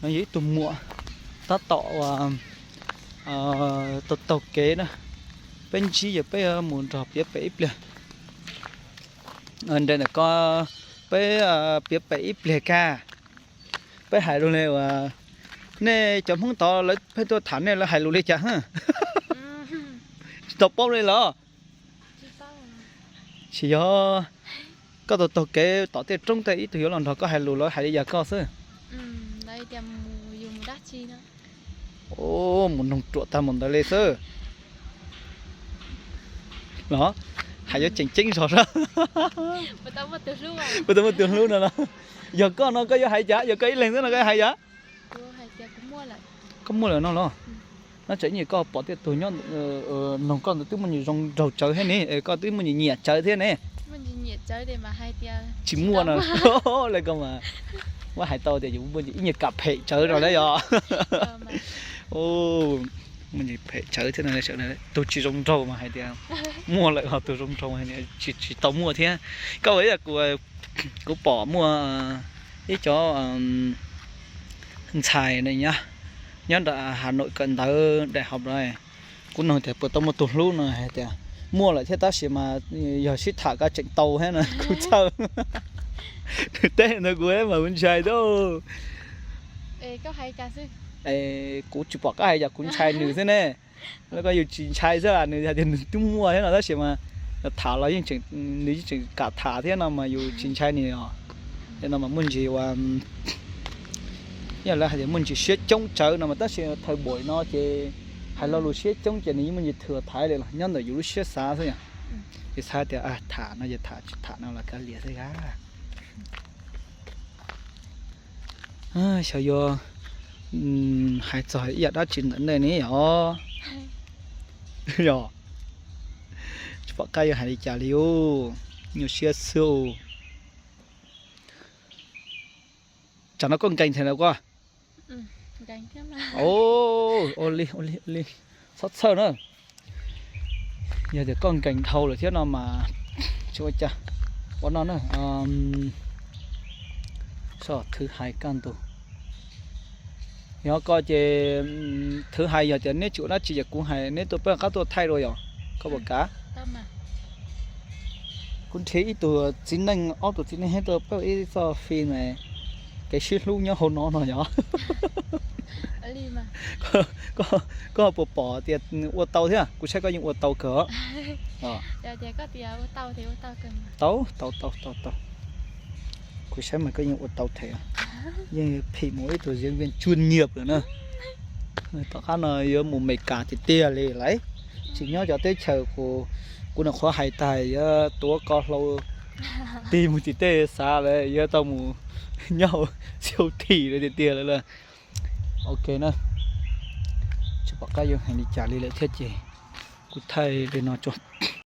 No yog ib tug muam tab tom taug taug kev na. Peb ntsib yog peb mus nrog piav pem ib pliag. Nre ntawm ko peb piav pem ib pliag kaj. Peb hais lus li uas nej cov Hmoob tod lawv pheej tuaj tham nej lawv hais lus li cas? Tsis tau paub li los? Tsis yog, koj taug taug kev tom tej roob tej ib tug yuav los nrog koj hais lus lawv hais li yog koj xwb. Mus noog ruam tag mus ntawd li xwb. Los hais yuav tseem ceeb zog sab. Puas tau muaj tus hlub no los? Yog koj no koj yuav hais cas? Yog koj ib leeg xwb no koj yuav hais cas? Koj muaj lawm no los? No tseem ib nyuag koj pom tej tug nyob noog koj ntawd twb muaj nyuag zoo nraug tsawv thiab ne, koj twb muaj nyuag nyiam tsawv thiab ne. Tsis muaj no. Lawv ko mas muab hais tau tias yus muaj ib nyuag kam phem tsawv rau lawm yog. Muaj nyuag phem tsawv thiab no, tus tsis zoo nraug mas hais tias muaj lawm, ho tus zoo nraug tsis tau muaj thiab. Koj ua ib yam kuv pom muaj ib cov ntxhais nyob nram Hà Nội kawm ntawv đại học lawm. Kuv noog tias puas tau muaj tus hlub no hais tias muaj lawm thiab tab sis mas yog sib tham koj tseem tau thiab no kuv txhawj. Nws teb ntawd kuv mas kuv ntshai xwb. Kuv tsis pom qab hais cas kuv ntshai nws xwb ne. Lawv ko yus tsis ntshai xwb, nws hais tias nws twb muaj thiab no tab sis mas tham los nws yeej tseem kam tham thiab no mas yus tsis ntshai nws os. Ces no mas muaj ntsis ua, yog lawv hais tias muaj ntsis siab coob tsawv no mas tab sis thaum npauj no ces hais lo lus siab coob ces nws yeej muaj ntsis thwm tham li los nyob ntawm yus lub siab xav xwb yom. Ces xav tias tham no ces tham, tsis tham no los kav liam xwb. Xyov yuav hais txog ib yam dab tsi ntawm nej ne yom. Yog, tsis pom qab yuav hais li cas li ub, nyuaj siab xwb. Tsam no koj nkees thiab na koj? Ua li, ua li, txhob txhawj na. Yog tias koj nkees dhau lawm thiab no mas tsis ua cas. Ua no na, thwv hais kaj ntug. Yog koj ces thwv hais, yog tias neb tsis ua dab tsi ces kuv hais neb tuaj peb qab tuaj thaij dua yom, koj puas kam? Kuv nrhiav ib tug txiv neej, ob tug txiv neej thiab tuaj peb ua ib txoj fim mas kev sib hlub nyob hauv no no yog. Koj puas pom tias ua tau thiab? Kuv saib koj yeej ua tau kawg. Tau, tau, tau, tau. Kuv saib mas koj yeej ua tau thiab. Yeej phim mus ib tug diễn viên chuyên nghiệp lawm na. Tom qab no yuav mus Meskas tiag tiag li lawm. Tsis nyob cov teb chaws kuv, kuv nyuam qhuav hais tas yuav tuav ko hlau tig mus tim tej xav lawm, yuav tau mus nyob hauv siêu thị lawm tiag tiag lawm. Ok na, tsis pom qab yuav hais li cas li lawm thiab ces kuv thaij li no tso.